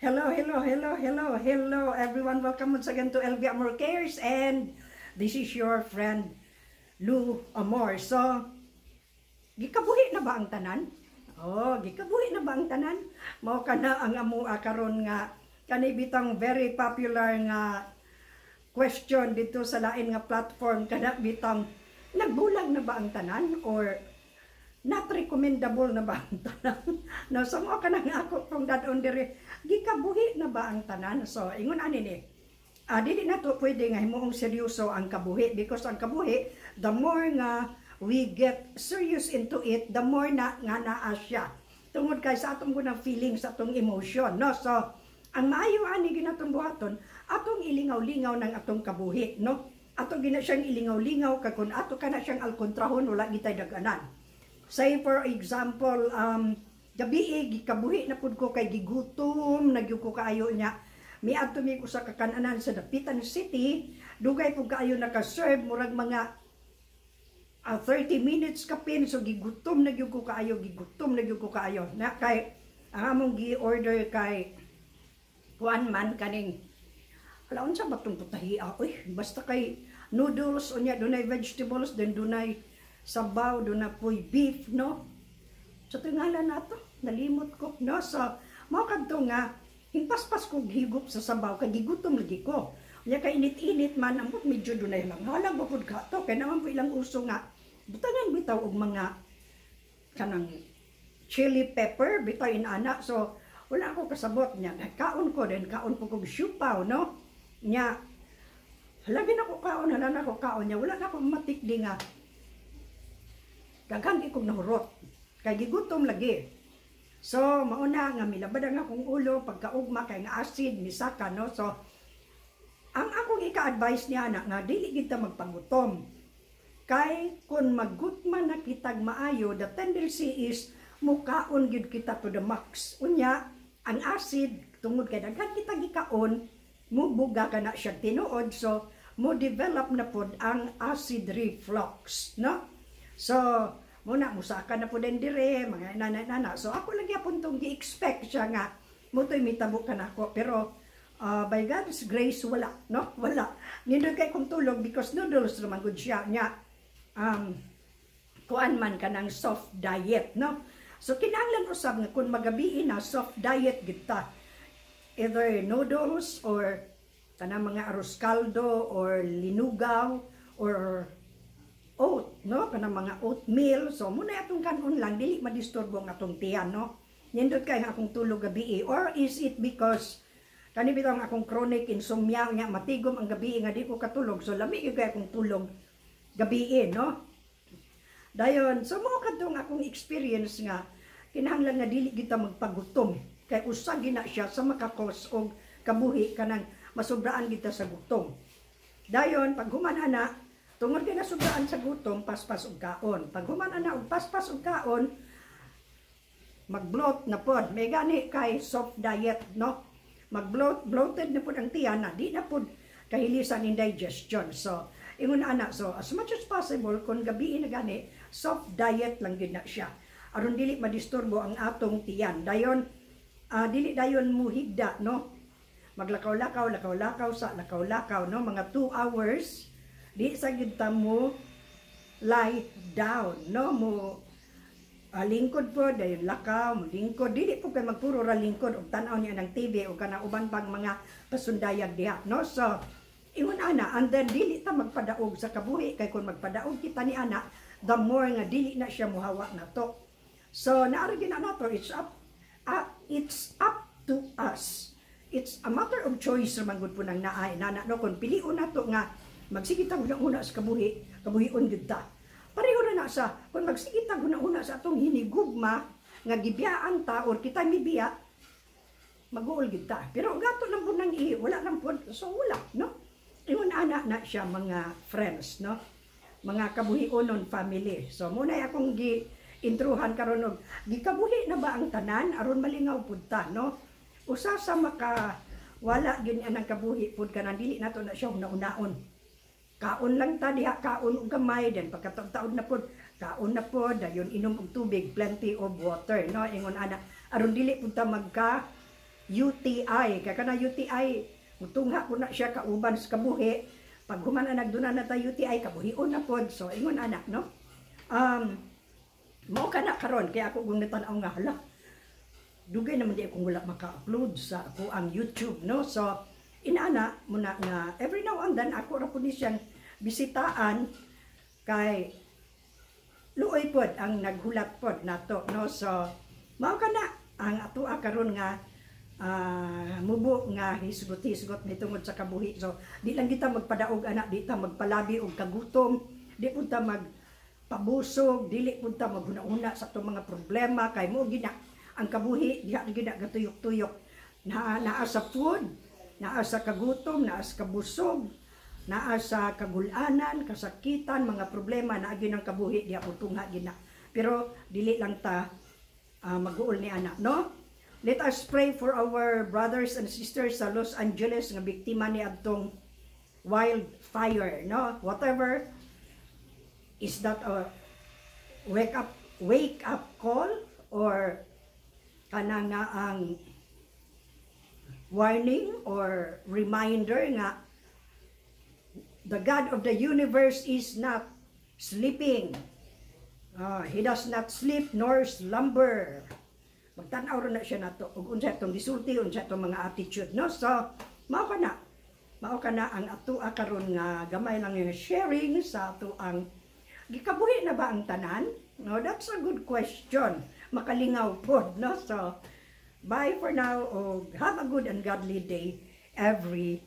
Hello, hello, hello, hello, hello everyone. Welcome once again to LV Amor Cares and this is your friend Lou Amor. So, gikabuhi na ba ang tanan? Oh, gikabuhi na ba ang tanan? Mao kana ang amoa karon nga kani bitang very popular nga question dito sa lain nga platform, kana bitang nagbulag na ba ang tanan or not recommendable na ba ang tanan? No, so mao kana nga ako kung dad-on diri, gikabuhi na ba ang tanan? So ingon ani ni, dili na to pwede nga himuong seryoso ang kabuhi because ang kabuhi, the more nga we get serious into it, the more na nga naa siya. Tungod kay sa atong gunang feeling, sa atong emotion, no? So, ang maayo ani ginatong buhaton, atong ilingaw-lingaw ng atong kabuhi, no? Ato gina siyang ilingaw-lingaw kay kung ato kana siyang alkontrahon, wala gitay daganan. Say for example, gabi gikabuhi na pud ko kay gigutom na gyud ko kaayo niya. Miadto mi usa ka kananan sa Dapitan City, dugay pud kaayo naka-serve, murag mga 30 minutes kapin, so gigutom na gyud ko kaayo, gigutom na gyud ko kaayo. Na kay ang among gi-order kay kuan man, kaning ala, unsa ba tong putahia, uy, basta kay noodles, unya dunay vegetables, then dunay sabaw, dunay puy beef, no? Sa tingalan nato, nalimot ko, no? So mao kadto nga himpaspas ko higop sa sabaw kay gigutom lagi ko. Unya kay init-init man, ambot medyo dunay lang halang ba pud ka to, kay naman po ilang uso nga butangan bitaw og mga kanang chili pepper bitaw inana. So wala ako kasabot niya, kaon ko din, kaon ko kog siopao, no? Nya halagin ako kaon, hala na ako kaon niya, wala na ako matikdi nga daghan kog nahurot kay gigutom lagi. So, mauna nga milabad ang akong ulo pagkaugma kay nga acid misaka, no? So, ang akong ika-advise niya na nga dili kita magpagutom. Kay kung maggutma na kitag maayo, the tendency is mukaon gyud kita to the max. Unya, ang acid tungod kay daghan kita gikaon, mubuga ka na siya tinuod, so mo develop na pod ang acid reflux, no? So, muna musaka na po din dire mga nana nana. So ako lang gyapon tong gi-expect siya nga mo to'y mitabo ka nako, pero by God's grace wala, no? Wala, nindot kay kong tulog because noodles naman gud siya nya kuan man kanang soft diet, no? So kinahanglan usab nga kung magabi na, soft diet kita, either noodles or kanang mga arroz caldo or linugaw or oat, no? Kanang mga oatmeal. So, muna atong kanon lang, dili madisturbo ang atong tiyan, no? Nindot kay ang akong tulog gabi. Or is it because kani bitaw ang akong chronic insomnia nga matigom ang gabi nga di ko katulog? So, lami gyud kay akong tulog gabi, no? Dayon, so mao kadtong akong experience nga kinahanglan nga dili kita magpagutom kay usa gina siya sa maka-cause og kabuhi, kanang masubraan kita sa gutom. Dayon, pag human ana, tungod kay nasubraan sa gutom, paspas og kaon. Pag human ana og paspas og kaon, mag-bloat na pod. May gani kay soft diet, no? Mag-bloat, bloated na pod ang tiyan na, di na pod kahilisan in digestion. So, ingon ana, so as much as possible, kung gabi na gani, soft diet lang gid na siya. Aron dili madisturbo ang atong tiyan. Dayon, dili dayon muhigda, no? Maglakaw-lakaw, lakaw-lakaw sa lakaw-lakaw, no? Mga 2 hours, di sa gyud ta mo lie down, no? Mo lingkod po, dayon lakaw, mo lingkod. Dili po kay magpuro ra lingkod og tan-aw niya ng TV o kana uban pang mga pasundayag diha, no? So, ingon ana, and then dili ta magpadaog sa kabuhi kay kung magpadaog kita ni ana, the more nga dili na siya muhawa na to. So, naara gyud na nato, it's up to us. It's a matter of choice man gud po nang naay nana, no? Kung pilion nato nga magsige ta una sa kabuhi, kabuhion gyud ta. Pareho na na sa kung magsige ta una sa atong hinigugma nga gibiyaan ta or kita mibiya, mag-uol gyud ta. Pero gato lang po nang i, wala lang po, so wala, no? Ingon ana na siya, mga friends, no? Mga kabuhionon family. So muna akong gi intruhan karon og gikabuhi na ba ang tanan aron malingaw pud ta, no? Usa sa maka wala gyud ang kabuhi pud kanang dili nato na siya una-unaon. Kaon lang ta diha, kaon og gamay, then pagkataon na pud, kaon na pod, dayon inom og tubig, plenty of water, no? Ingon ana, aron dili pud ta magka UTI. Kay kana UTI, mutungha po na siya kauban sa kabuhi. Pag human na nagduna na ta UTI, kabuhion na pod. So ingon ana, no? Mao kana karon kaya ako kung natan-aw nga, hala, dugay naman di akong wala maka-upload sa ako ang YouTube, no? So inana muna nga every now and then ako ra pud ni siyang bisitaan kay luoy pod ang naghulat pod nato, no? So mao kana ang atoa karon nga mubo nga hisgot-hisgot ni tungod sa kabuhi. So di lang kita magpadaog ana, di ta magpalabi og kagutom, di pud ta mag pabusog, dili pud ta maghuna-huna sa atong mga problema kay mo gina ang kabuhi, diha gina gatuyok-tuyok na naa sa food, naa sa kagutom, naa sa kabusog, naa sa kagulanan, kasakitan, mga problema naa gyud ang kabuhi diha tungha gina. Pero dili lang ta mag-uol ni ana, no? Let us pray for our brothers and sisters sa Los Angeles nga biktima ni adtong wildfire, no? Whatever is that, a wake up call or kana nga ang warning or reminder nga the God of the universe is not sleeping. He does not sleep nor slumber. Magtan-aw ra na siya nato ug unsa itong gisulti, unsa itong mga attitude, no? So mao ka na. Mao ka na ang atoa karon nga gamay lang yung sharing sa ato ang gikabuhi na ba ang tanan? No, that's a good question. Makalingaw pod, no? So bye for now og have a good and godly day everyone.